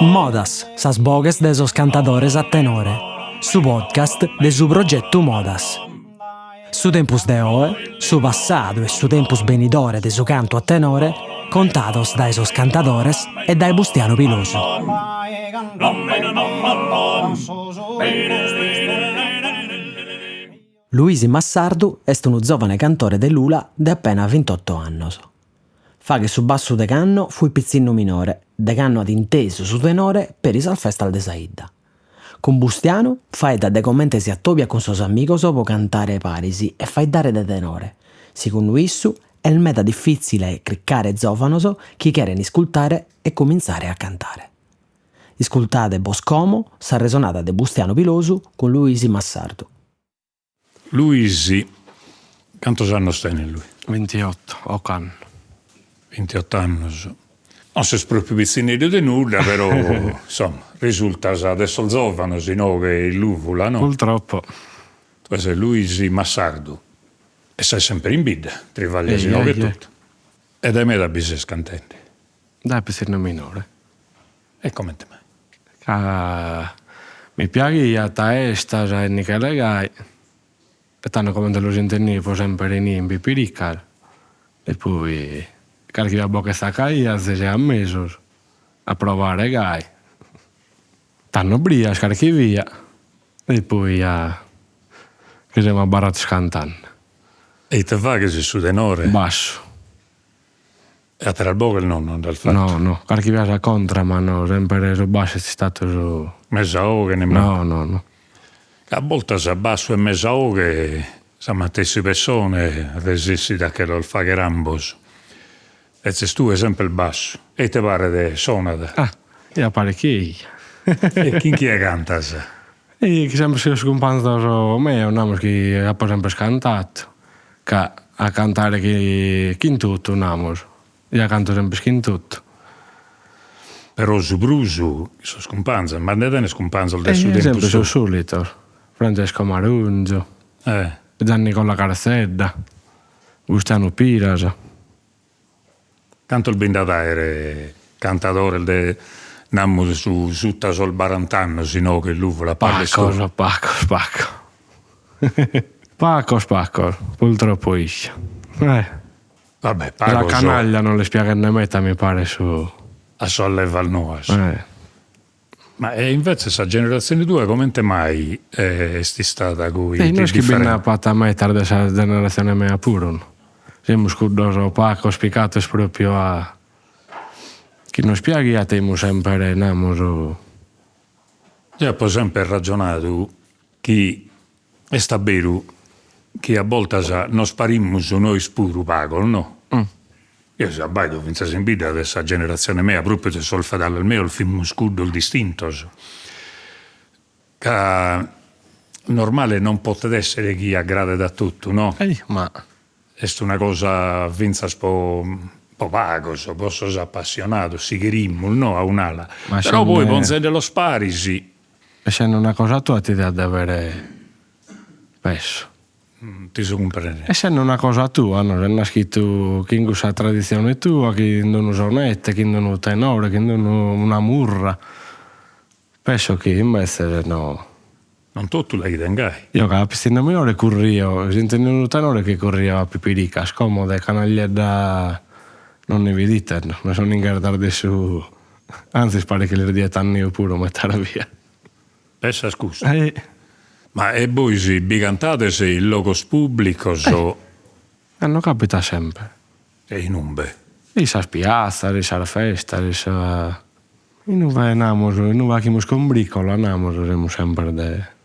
Modas, sas boghes de sos cantadores a tenore, su podcast de su progetu Modas. Su tempus de oe, su passadu e su tempus benidore de su cantu a tenore contados dae sos cantadores e dae Bustianu Pilosu. Luisi Massardu est unu zovane cantore de Lula de appena vintotto annos. Faghet su bassu de canno fuit pitzinnu minore, de canno at intesu su tenore peri sas festas de sa 'idda. Cun Bustianu faeddat de comente si atobiat cun sos amigos po cantare paris e faeddare de tenore. Segundu issu est meda difitzile cricare zovanos chi cheren iscultare e cumintzare a cantare. Iscultade bos como s'arresonada de Bustianu Pilosu cun Luisi Massardu. Luisi, cantos annos tenet Lui? Vintioto, ocannu. Vintioto annos. Non ses propriu pitzinneddu de nudda, però, insomma, risultas de sos zovanos inoghe in Luvula, no? Purtroppo. Tue ses Luisi Massardu e ses semper in bidda, tribaglias inoghe etotu. E dae meda bi ses cantende? Dae pitzinnu minore. E comente mai? Ca mi piaghiat estas e Nichele Gai, e tando comente los intendio fio sempre inie in Pipiriccas, e poi carchi boghe tzacaiazis e a mesus a provare gai, tando brias carchi via e poi ja che semus abarrados cantende. E ite faghes su tenore? Bassu. E ateras boghes no, no nd'as fatu? No, no, carchi bia sa contra, ma no, sempre su bassu est istadu su. Mesa 'oghe nemmancu? No, no, no. Ca a boltas bassu e mesa 'oghe sa matessi pessone resessit a che los fagher ambos. Imbetzes tue sempre bassu. E ite paret sonat? Ah, ja paret chi eja. E chin chie cantas? E sempre sos cumpanzos meos, namus chi apo sempre cantadu, ca a cantare chin totu, namus, ja canto sempre chin totu. Però su prus sos cumpanzos, ma nde tenes cumpanzos de su tempus tou? Sempre sos solitos, Francesco Marungiu, Giannicola Carzedda, Bustianu Piras. Cantos bi nd'at aere cantadores de, namus, su sutta sos barant'annos inoghe in Luvula, a parrer tou? Pacos, pacos, pacos. Pacos, pacos, purtroppo iscia. Eh. Vabbè, pacos. Sa canaglia non lis piaghet meta mi paret su. A sas levas noas. Eh. Ma e invece sa generatzione tua comente mai est istada goi E no est chi bi nd'apat medas de sa generatzione mea puru no. Semus cuddos pacos picados propriu a chi nos piaghiat e imus sempre namus. Deo apo sempre ragionadu chi est a beru chi a boltas nos parimus nois puru pagos no. Eo si abbaido fintzas in bidda de sa generatzione mea, propriu de sos fedales meos, fimus cuddos distintos, ca normale non potet essere chi aggradet a totu, no? Ma. Est una cosa fintzas po po pagos, po sos appassionados, si cherimus, no, a un'ala, però poi ponzendelos paris. Essende una cosa tua ti diat devere, penso. Ti so cumprendende. Essende una cosa tua, no, ses naschitu chin cussa traditzione tua, chin d'unu sonete, chin d'unu tenore, chin d'unu una murra, penso chi imbetzes no. Non totu la 'iden gai. Eo ca a pitzinnu minore currio, si intendio unu tenore che currio a pipiricas, como de canagliedda non nde bidites, no, no sun in ghertas de su, antzis paret chi lis diet anneu puru medas bias. Pessas custu? Ma e bois bi cantades in logos pubblicos? Eh, no capitat sempre. E in umbe? In sas piatzas, in sas festas, in sa in ue namus, in ue faghimus combricola, namus, semus sempre de.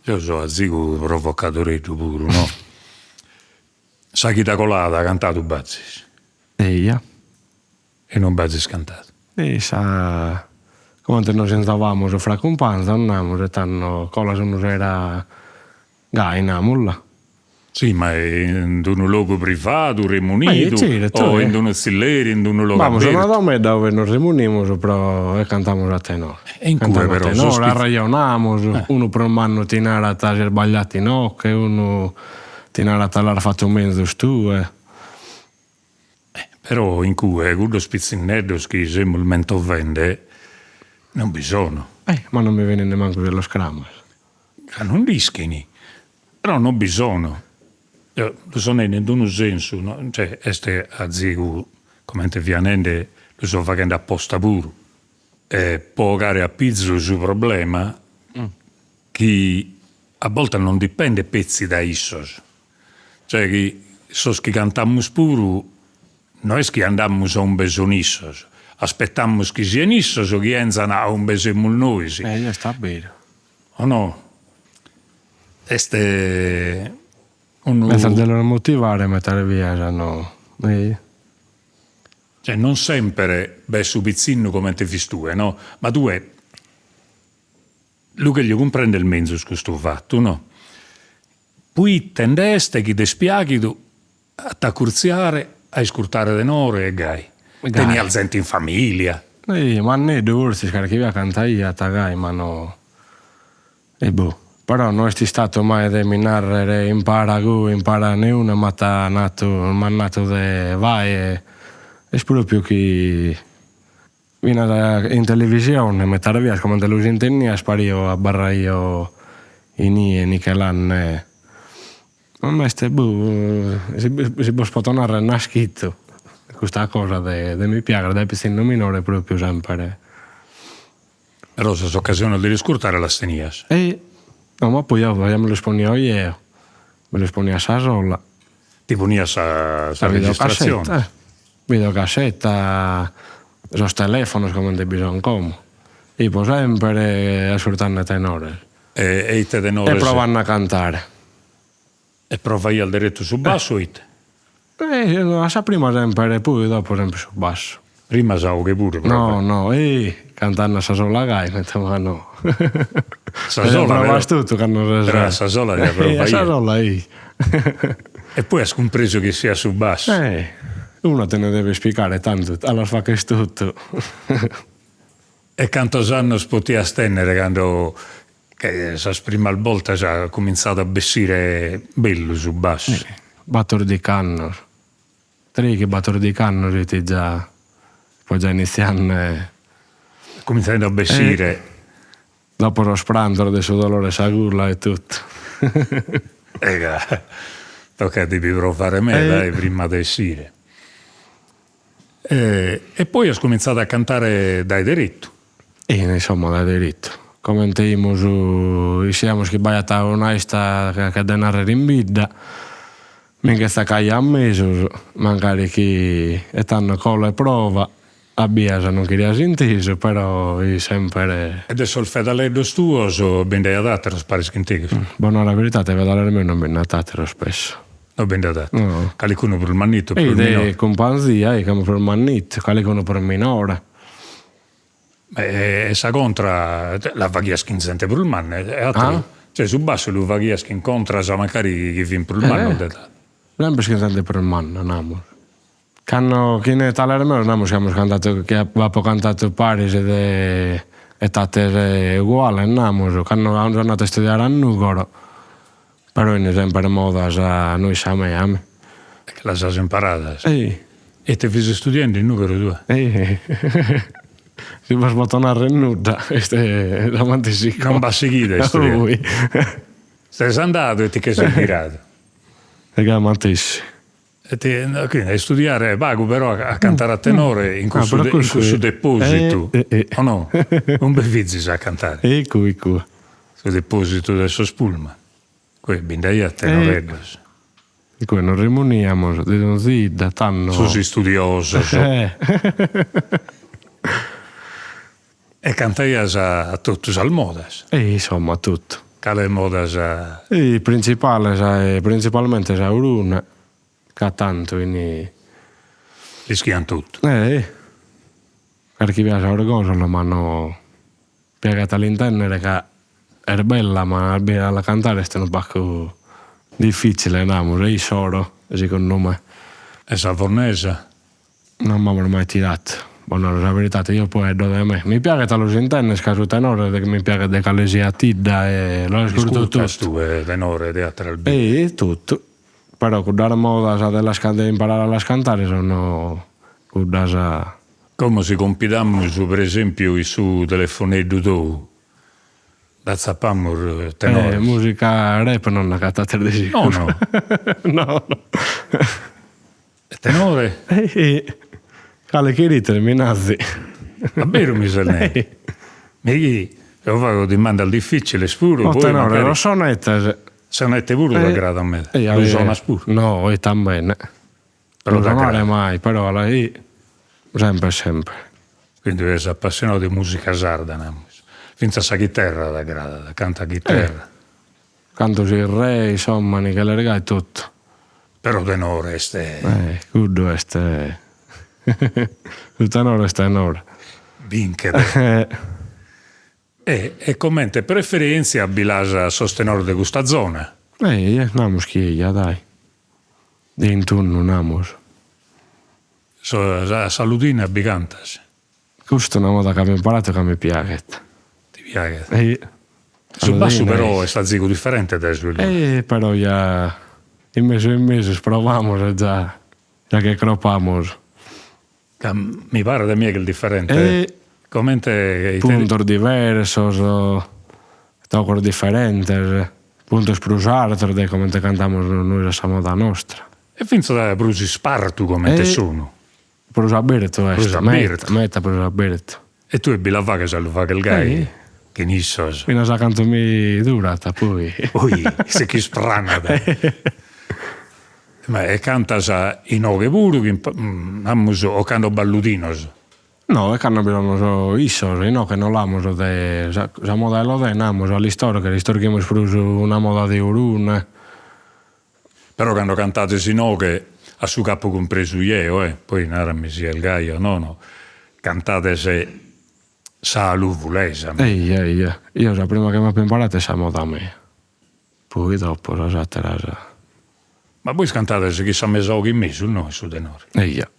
Deo so azigu provocadoreddu puru, no? Sa chida colada cantadu b'azis? Eja. E non b'azis cantadu? E sa comente nos inzovamus fra cumpanzos namus e tando colas unu sera gai namus là. Si, ma in d'unu logu privadu, remunidu, o in d'unu tzilleri, in d'unu logu abertu? B'amus una domedda ue nos remunimus pro e cantamus a tenore. E in cue però sos pitzinnos. Arrejonamus, unu prus mannu ti narat si est sbagliatu inoche, unu ti narat l'as fatu menzus tue. Però in cue cuddos pitzinneddos chi semus mentovende non bi sono. Eh, ma non mi benit nemmancu si los cramas. Ca non nd'ischin, però non bi sono. Eo lu so nende in unu sensu, no, cioè est azigu comente fia nende lu so faghende aposta puru, e po 'ogare a pizu su problema chi a boltas non dipendet petzi dae issos, cioè chi sos chi cantamus puru no est chi andamus a umbe sun issos, aspetamus chi sien issos chi 'enzan a umbe semus nois. Eh est a beru. O no? Est unu. Mezus de los motivare medas bias no. Cioè non semper b'est su pitzinnu comente fis tue no, ma tue lu cherjo cumprender menzus custu fatu no, proite nd'est chi t'est piaghidu a t'acurtziare a iscurtare tenore e gai, tenias zente in familia. Manneddu fortzis carchi bia cantaiat gai ma no E boh. Però no est istatu mai de mi narrer impara goi, impara neune m'at natu, m'at natu de fai e est propriu chi finas in televisione medas bias comente los intendias pario abarraio inie nichelanne. M'est boh, si bos poto narrer naschitu custa cosa de mi piagher dae pitzinnu minore propriu sempre. Però sas ocasiones de l'iscurtare las tenias. E no, ma poi ja mi los ponio jeo, mi los ponio a sa sola. Ti ponias sa sa registratzione. Videocassetta, sos telefonos comente bi son como. Ipo sempre ascurtende tenores. E ite tenores. E provande a cantare. E provaias deretu su bassu o ite? A sa prima sempre, poi dopo sempre su bassu. Prima sa 'oghe puru No, no, cantande a sa sola gai, ma no. Sa sola provas totu cando ses. Però a sa sola ja provaias. A sa sola E poi as cumpresu chi siat su bassu. Una ti nde deves picare tantu a las fagher totu. E cantos annos potias tennere cando Che sas primas boltas at cumintzadu a bessire bellu su bassu. Batordich'annos, treighi batordich'annos iti già, poi già iniziande. Cumintzende a bessire. Dopo sos prantos de su dolore 'e sa gula e totu. E ca tocat de bi provare meda eh prima de essire. E poi as cumintzadu a cantare dae deretu. E insomma dae deretu. Comente 'imus, isciamus chi b'aiat una 'esta che de narrer in bidda, mi nche tzacaia a mesus, mancari chi e tando cola e prova, a bias non cherias intesu, però fit sempre. E de sos fedaleddos tuos bi nd'aiat ateros paris chin tegus? Bos naro sa veridade, fedales meos non bi nd'at ateros pesso. No bi nd'at ateros. No. Calicunu prus mannitu o prus minore? De cumpanzia, como prus mannitu, calicunu prus minore. E sa contra la faghias chin zente prus manna e ateru, cioè su bassu lu faghias chin contras mancari chi fin prus mannos de edade. Sempre chin zente prus manna, namus. Cando chin tales meos namus chi amus cantatu, chi apo cantatu paris de etates uguales namus, cando so andatu a istudiare a Nugoro, però 'ini sempre modas no issa mea mi. E che las as imparadas? E ite fis istudiende in Nugoro tue? Si bos poto narrer nudda, est sa matessi cosa. Non b'as sighidu a istudiare. Ses andadu e ti che ses ghiradu. E gai matessi. E ti, quindi a istudiare pagu però a cantare a tenore in cussu in cussu depositu, o no? Ube fizis a cantare? Eccu eccu. Su depositu de sos pullman, cue bi nd'aiat tenoreddos. Cue nos remuniamus de donzi 'idda, tando. Sos istudiosos. E cantaias a totu sas modas? E insomma a totu. Cales modas? E printzipales, printzipalmente sa Orune, ca tantu ini. L'ischian totu. E carchi bia sa Orgosolo, ma no piaghet a l'intendere ca est bella, ma a la cantare est unu pagu difficile, namus, e issoro, segundu me. E sa Fornesa? Non m'amus mai tiratu, bos naro sa veridade, eo faeddo de me. Mi piaghet a los intender ca su tenore mi piaghet de cale siat 'idda e lo ascurto totu. Iscurtas tue tenore de ateras biddas? E totu, però cuddas modas de las de imparare a las cantare sono. Cuddas. Como si compidamus per esempiu in su telefoneddu tou, nd'atzapamus tenores. Eh, musica rap non nd'agatat de siguru. No no. No no. E tenore? Cale cherites mi nazi. A beru mi ses nende? Mi chi eo fago dimandas difficiles puru, poi tenore, sos sonetes. Sonete puru t'agradat meda, lu sonas puru? No, oi tambene. Però t'agradat. Non mai, però ala chi sempre sempre. Quindi ses appassionadu de musica sarda, namus. Finzas sa chiterra t'agradat, cantas a chiterra. Canto sos re, insomma, Michele Gai totu. Però tenore est. Eh, cuddu est. Su tenore est tenore. Binchet. E e comente preferentzia bi l'as a sos tenores de custa zona? Eja, namus chi eja, dai. De intunnu, namus. Sa sa ludina bi cantas? Custu una moda chi apo imparadu ca mi piaghet. Ti piaghet? Eja. Su bassu però est azigu diferente dae su 'e luna. E però ja in mesu in mesu provamus e già già che cropamus. Ca mi paret a mie chi est diferente. E comente puntos diversos, tocos diferentes, puntos prus artos de comente cantamus nois a sa moda nostra. E fintzas prus ispartu comente sonu. Prus abertu est. Prus abertu. Meta prus abertu. E tue bi la faghes a lu fagher gai chin issos? Finas a cantu mi durat, poi. Poi si ch'ispranat. Ma e cantas inoghe puru chi namus o cando b'at ludinos? No, e cando bi sono issos, inoghe no l'amus de sa sa moda 'e Lodè namus a l'istorghere, istorghimus prus una moda de Orune. Però cando cantades inoghe, a su ch'apo cumpresu jeo eh, poi narami si est gai o nono, cantades sa luvulesa. Eja eja, eo sa prima chi m'apo imparadu est sa moda mea. Poi dopo sas ateras. Ma bois cantades chin sa mesa 'oghe in mesu, no, in su tenore? Eja.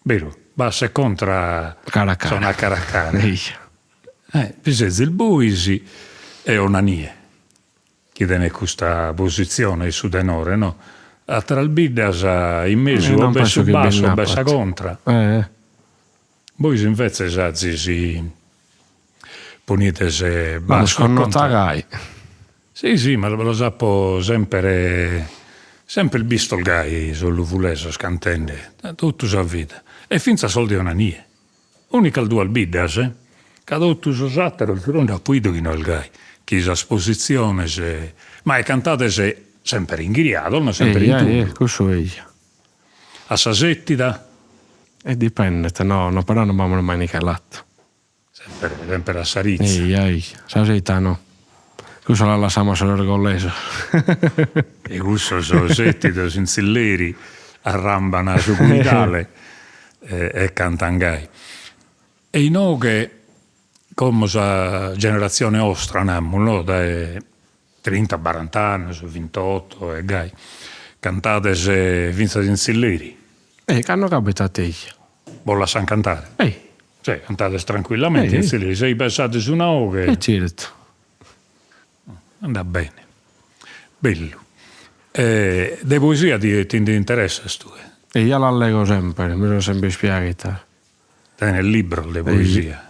Beru, basso e contra cara a cara. Sono a cara a cara. Eja. Eh, bi sezis bois e Onanie, chi tenet custa positzione in su tenore, no? Ateras biddas in mesu o b'est su bassu o b'est sa contra. Eh. Bois invetzes azis ponides bassu e contra. Gai. Si si, ma los apo sempre sempre bistos gai sos luvulesos cantende, totu sa vida, e fintzas sos de Onanie, unicas duas biddas eh, ca totu sos ateros però nd'apo 'idu chi no est gai, chi sas positziones, ma e cantades sempre inghiriados, no sempre in tundu. Cussu eja. A sa settida? E dipendet, no no però non b'amus mai nichelatu. Sempre, sempre a sa ritza. Eja, eja, sa seita no. Cussa la lassamus a sos orgolesos. E cussos setidos in tzilleri arramban su cuidale e cantan gai. E inoghe como sa generatzione 'ostra, namus, no, dae trinta barant'annos, vintotto e gai, cantades fintzas in tzilleri? E cando capitat eja. Bos lassan cantare? Ei. Cioè cantades tranquillamente in tzilleri, si pesades una 'oghe. E certu. Andat bene. Bellu. E de poesia ti ti nde interessas tue? E ja la lego sempre, mi sono sempre ispiaghita. Tenes libros de poesia.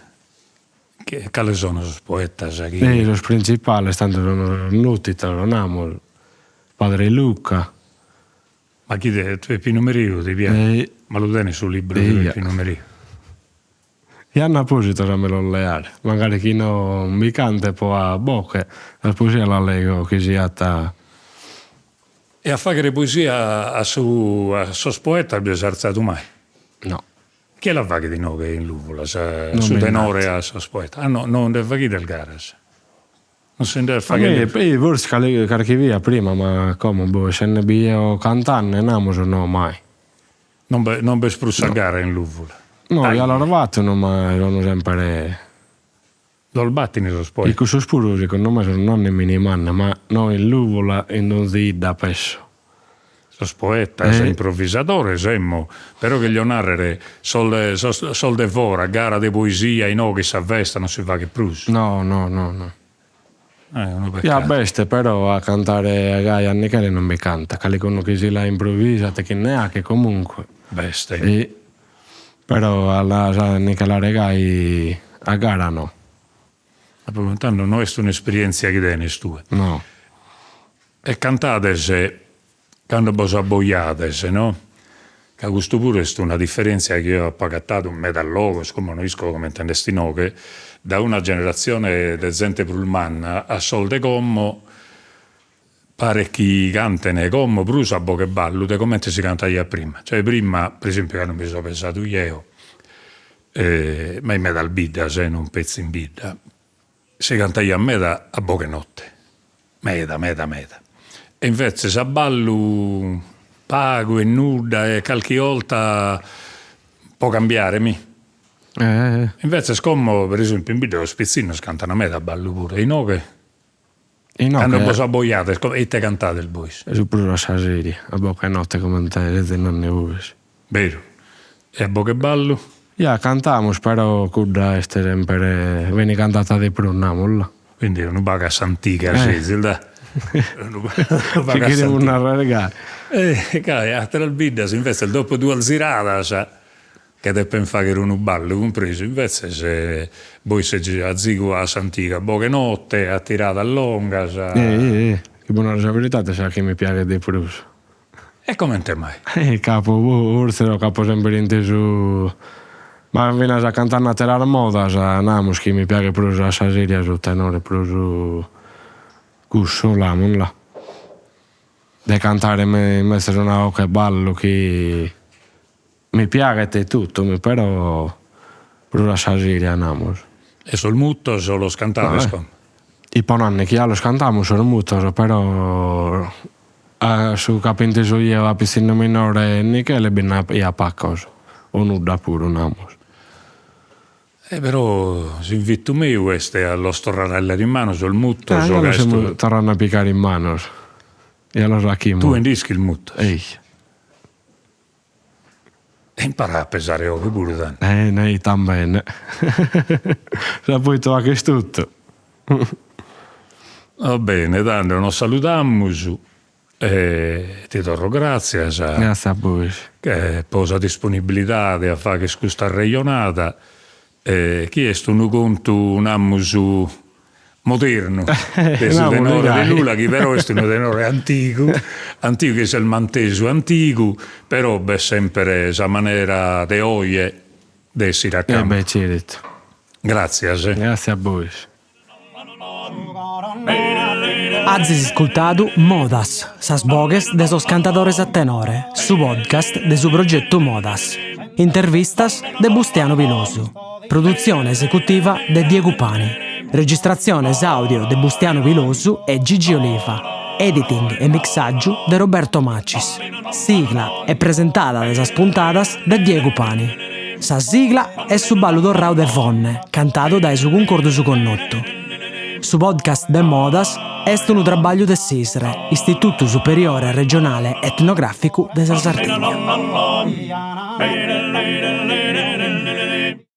Cales sono sos poetas chi. E sos printzipales tantu sono sos nòtitos, namus, Padre Luca. Ma chi de Peppinu Mereu ti piaghet? Ma lu tenes su libru de Peppinu Mereu? Ja an apositos a mi los leare, mancari chi no bi cante po a boche, sas poesias las lego chi siat. E a faghere poesia a su a sos poetas bi ses artziadu mai? No. Chie la faghet inoghe in Lùvula sa su tenore a sos poetas? Ah no no nde faghides garas? Non si nde faghet. Forsis carchi bia prima, ma como boh, essende bi eo cantende, namus, no mai. Non be non b'est prus sa gara in Lùvula? No, ja los batun, ma sono sempre. Los batin sos poetas? E cussos puru segundu me sono non in minimanna, ma no in Lùvula in donzi 'idda pesso. Sos poetas improvisadores emmo, però cheglio narrere sos sos sos de fora, gara de poesia inoghe in sa festa non si faghet prus. No no no no. Eh unu peccadu. Ja b'est però a cantare gai a Nichele non bi cantat, calicunu chi si la improvisat e chi nde 'achet comunque. B'est. E. Però a la nche gai a gara no. Tando no est un'esperièntzia chi tenes tue. No. E cantades cando bos abbojades, no? Ca custu puru est una diferèntzia chi eo apo agatadu in medas logos, como no isco comente nd'est inoghe, da una generatzione de zente prus manna a sos de como, paret chi canten como prus a boghe 'e ballu de comente si cantaiat prima, cioè prima, per esempiu cando mi so pesadu jeo, ma in medas biddas e non petzi in bidda, si cantaiat meda a boghe 'e notte, meda meda meda, e invetzes a ballu pagu e nudda e calchi 'olta po cambiare mi. Invetzes como per esempiu in bidda sos pitzinnos cantan meda a ballu puru e inoghe Inoghe. Cando bos abbojades, ite cantades bois? Su prus a sa seria, a boche 'e notte comente sezis nande bois. Beru. E a boche 'e ballu? Ja cantamus, però cudda est semper, benit cantata de prus, namus là. Quindi unu pagu a s'antiga sezis, da. Unu pagu a s'antiga. Si cherimus narrer gai. E gai, ateras biddas inveces dopo duas ziradas Che depen fagher unu ballu cumpresu, invetzes bois sezis azigu a s'antiga, boghe 'e notte, a tiradas longas. Eh eh, chi po narrer sa veridade est sa chi mi piaghet de prus. E comente mai? Eh ca apo, fortzis ca apo semper intesu, ma finas a cantande ateras modas, namus chi mi piaghet prus a sa seria su tenore prus cussu, namus là. De cantare imbetzes una 'oche 'e ballu chi Mi piaghet e totu, però prus a sa seria namus. E sos mutos los cantades como? Ipo nande chi ja los cantamus sos mutos, però a su ch'apo intesu jeo a pitzinnu minore e Michele bi nd'aiat pacos, o nudda puru namus. E però s'invitu meu est a los torrare a leare in manu sos mutos. Ja los semus torrande a picare in manos, ja los achimus. Tue nd'ischis mutos? Eja. E impara a pesare 'oghe puru tando. Eh nei tambene. Sa poi tu 'aghes totu. Va bene, tando nos saludamus e ti torro gratzias. Gratzias a bois. Po sa disponibilidade a fagher custa arrejonada chi est unu contu, namus, modernu de su tenore de Lula, chi però est unu tenore antigu, antigu chi s'est mantesu antigu, però b'est sempre sa manera de oje de essire a campu. E beh certu. Gratzias. Gratzias a bois. Azis iscultadu Modas, sas boghes de sos cantadores a tenore, su podcast de su progetu Modas. Intervistas de Bustianu Pilosu. Produtzione esecutiva de Diegu Pani. Registratziones àudio de Bustianu Pilosu e Gigi Oliva. Editing e mixàgiu de Roberto Macis. Sigla e presentada de sas puntadas de Diegu Pani. Sa sigla est su ballu torrau de Fonne, cantadu dae su Cuncordu Su Connotu. Su podcast de Modas est unu trabagliu de s'ISRE, Istitutu Superiore Regionale Etnogràficu de sa Sardigna.